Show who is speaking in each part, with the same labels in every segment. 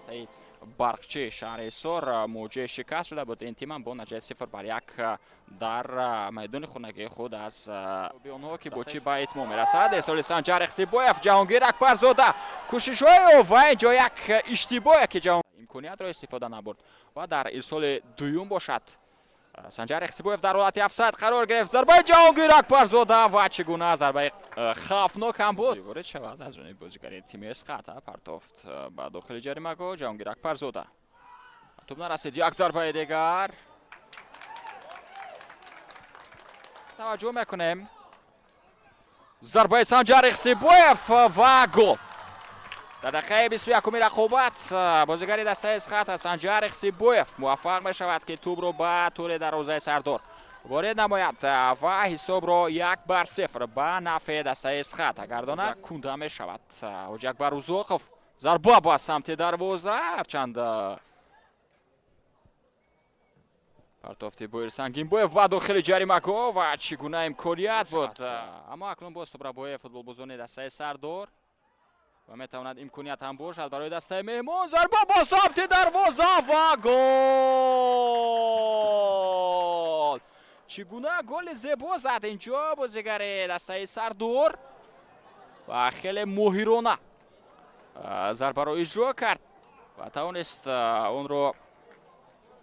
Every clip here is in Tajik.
Speaker 1: Дастаи Барқчи шаҳри Ҳисор муҷои шикаст шуда буд. Ин тимам бо натиҷаи 0-1 дар майдони хонагии худ аз онҳо ки бо чӣ ба итмом мерасад. Ирсоли Санҷар Ихсибоев, Ҷаҳонгир Акбарзода, кӯшишҳои ӯ ва инҷо як иштибоҳе ки имкониятро истифода набурд ва дар ирсоли дуюм бошад Санҷар Ихсибоев дар ҳолати офсайд қарор гирифт. Зарбаи Ҷаҳонгир Акбарзода ва чӣ гуна зарбаи хавфнок ҳам буд. Ворид шавад аз ҷониби бозигари тими Эсхата, партофт ба дохили ҷаримагоҳ Ҷаҳонгир Акбарзода. Тӯб нарасид, як зарбаи дигар. Таваҷҷӯҳ мекунем. Зарбаи Санҷар Ихсибоев ва гол. Дар дақиқаи 21-уми рақобат бозигари дастаи Эсхата Санҷар Ихсибоев муваффақ мешавад, ки тӯбро ба тӯри дарвозаи Сардор ворид намояд ва ҳисобро 1-0 ба нафъи дастаи Эсхата гардонад. Кунда мешавад Ҳоҷиакбар Узоқов, зарба ба самти дарвоза, ҳарчанд партофти Боир Сангинбоев ба дохили ҷаримагоҳ ва чӣ гуна имконият буд. Аммо акнун боз тӯбрабои футболбозони дастаи Сардор ва метавонад имконият ҳам бошад барои дастаи меҳмон. Зарба ба самти дарвоза ва гол! Чӣ гуна голи зебо зад инҷо бозигари дастаи Сардор ва хеле моҳирона зарбаро иҷро кард ва тавонист онро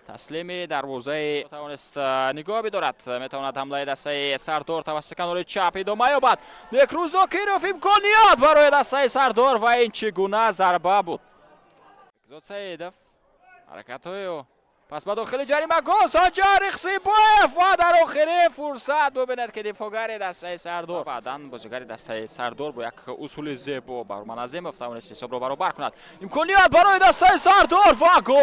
Speaker 1: таслими дарвозаи тавонист нигоҳ бидорад. Метавонад ҳамлаи дастаи Сардор тавассути канори чап идома ёбад. Некрӯз Зокиров, имконият барои дастаи Сардор ва ин чӣ гуна зарба буд. Бекзод Саидов, ҳаракатҳои ӯ пас ба дохили ҷаримагоҳ, Санҷар Ихсибоев ва дар охири фурсат бубинед ки дифоъгари дастаи Сардор, баъдан бозигари дастаи Сардор бо як усули зебо Баҳруман Азимов тавонист ҳисобро баробар кунад. Имконият барои дастаи Сардор ва гол!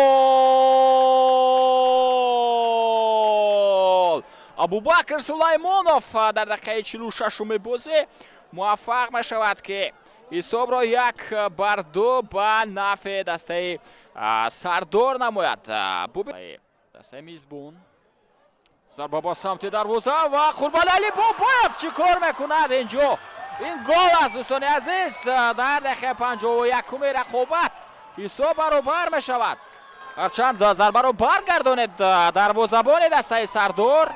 Speaker 1: Абубакр Сулаймонов дар дақиқаи 46-уми бозӣ муваффақ мешавад, ки ҳисобро 1-2 ба нафъи дастаи Сардор намояд. Дастаи мизбон, зарба ба самти дарвоза ва Қурбоналӣ Бобоев чӣ кор мекунад инҷо? Ин гол аст, дӯстони азиз. Дар дақиқаи 51-уми рақобат ҳисоб баробар мешавад. Ҳарчанд зарбаро баргардонед дарвозабони дастаи Сардор,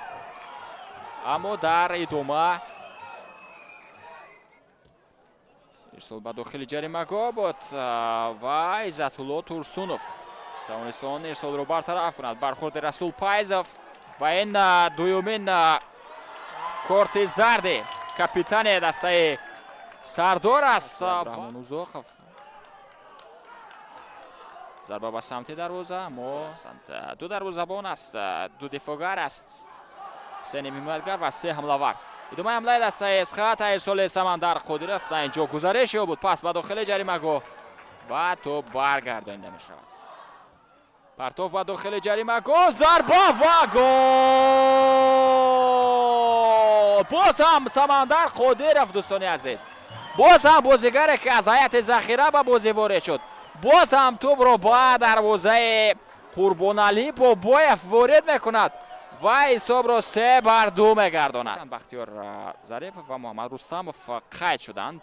Speaker 1: аммо дар идома ирсол ба дохили ҷаримагоҳ буд ва Иззатулло Турсунов тавонист он ирсолро бартараф кунад. Бархурди Расул Пайзов ва ин дуюмин корти зарди капитани дастаи Сардор аст. Раҳмон Узоқов, зарба ба самти дарвоза, аммо ду дарвозабон аст, ду дифоъгар аст, се нимҳимоятгар ва се ҳамлавар. Идомаи ҳамлаи дастаи Эсхата, ирсоли Самандар Қодиров, на инҷо гузариш ё буд, пас ба дохили ҷаримагоҳ ва тӯб баргардонида мешавад. Партоф ба дохили ҷаримагоҳ, зарба ва гол! Боз ҳам Самандар Қодиров, дӯстони азиз, боз ҳам бозигаре ки аз ҳайати захира ба бозӣ ворид шуд, боз ҳам тӯбро ба дарвозаи Қурбоналӣ Бобоев ворид мекунад ва ҳисобро 3-2 мегардонад. Бахтиёр Зарипов ва Муҳаммад Рустамов қайд шуданд.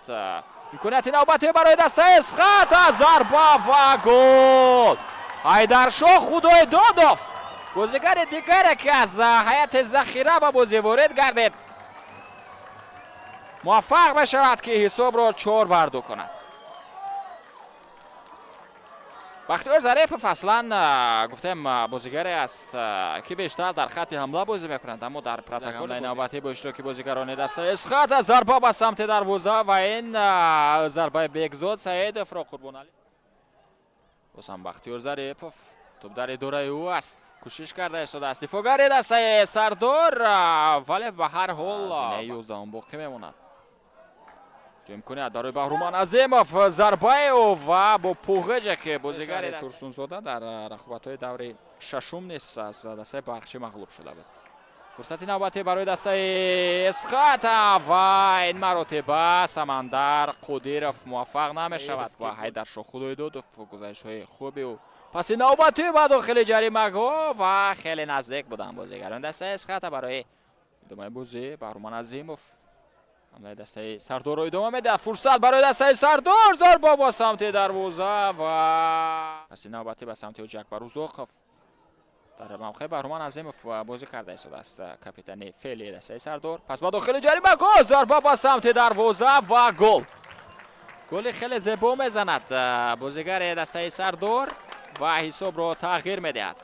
Speaker 1: Имконияти навбатӣ барои дастаи Эсхата, зарба ва гол! Ҳайдаршоҳ Худойдодов, бозигари дигаре ки аз ҳайати захира ба бозӣ ворид гардид, муваффақ мешавад, ки ҳисобро 4-2 кунад. Бахтиёр Зарипов аслан гуфтем бозигаре аст, ки бештар дар хатти ҳамла бозӣ мекунад, аммо дар протоколи навбатӣ бо иштироки бозигарони дастаи Эсхата, зарба ба самти дарвоза ва ин зарбаи Бекзод Саидовро Қурбоналӣ. Боз ҳам Бахтиёр Зарипов, тӯб дар идораи ӯ аст, кӯшиш карда истодааст дифоъгари дастаи Сардор, вале ба ҳар ҳол зинаи 11-ум боқӣ мемонад. Имконият барои Баҳруман Азимов, зарбаи ӯ ва бо пуғиҷе ки бозигари Турсунзода дар рақобатҳои даври шашум низ аз дастаи Барқчӣ мағлуб шуда буд. Фурсати навбатӣ барои дастаи Эсхата ва ин маротиба Самандар Қодиров муваффақ намешавад ва Ҳайдаршоҳ Худойдодов, гузаришҳои хуби ӯ, паси навбатӣ ба дохили ҷаримагоҳ ва хеле наздик буданд бозигарони дастаи Эсхата барои идомаи бозӣ. Баҳруман Азимов. Ҳамлаи дастаи Сардорро идома медиҳад. Фурсат барои дастаи Сардор, зарба ба самти дарвоза ва паси навбатӣ ба самти Ҳоҷи Акбар Узоқов. Дар мавқеи Баҳруман Азимов бозӣ карда истодааст капитани феълии дастаи Сардор. Пас ба дохили ҷаримагоҳ, зарба ба самти дарвоза ва гол. Голи хеле зебо мезанад бозигари дастаи Сардор ва ҳисобро тағйир медиҳад.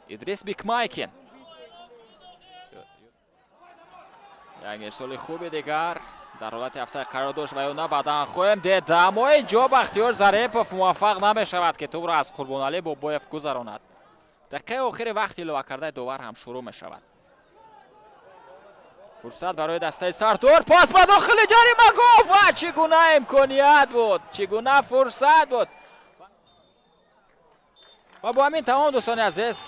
Speaker 1: Идрис Бикмайкин. Як ирсоли хуби дигар дар ҳолати офсайд қарор дошт ва ё на, баъдан хоҳем дид. Аммо инҷо Бахтиёр Зарипов муваффақ намешавад, ки тӯбро аз Қурбоналӣ Бобоев гузаронад. Дақиқаи охири вақти иловакардаи довар ҳам шурӯъ мешавад. Фурсат барои дастаи Сардор, пас ба дохили ҷаримагоҳ ва чӣ гуна имконият буд, чӣ гуна фурсат буд. Ва бо ҳамин тамом, дӯстони азиз,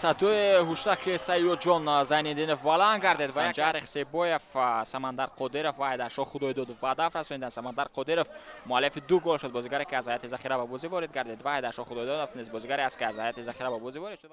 Speaker 1: садои ҳуштаки Сайёдҷон Зайниддинов баланд гардид. Санҷар Ихсебоев, Самандар Қодиров ва Айдаршоҳ Худойдодов ба ҳадаф расониданд. Самандар Қодиров муаллифи 2 гол шуд, бозигаре ки аз ҳайати захира ба бозӣ ворид гардид, ва Айдаршоҳ Худойдодов низ бозигаре аст, ки аз ҳайати захира ба бозӣ ворид шуд.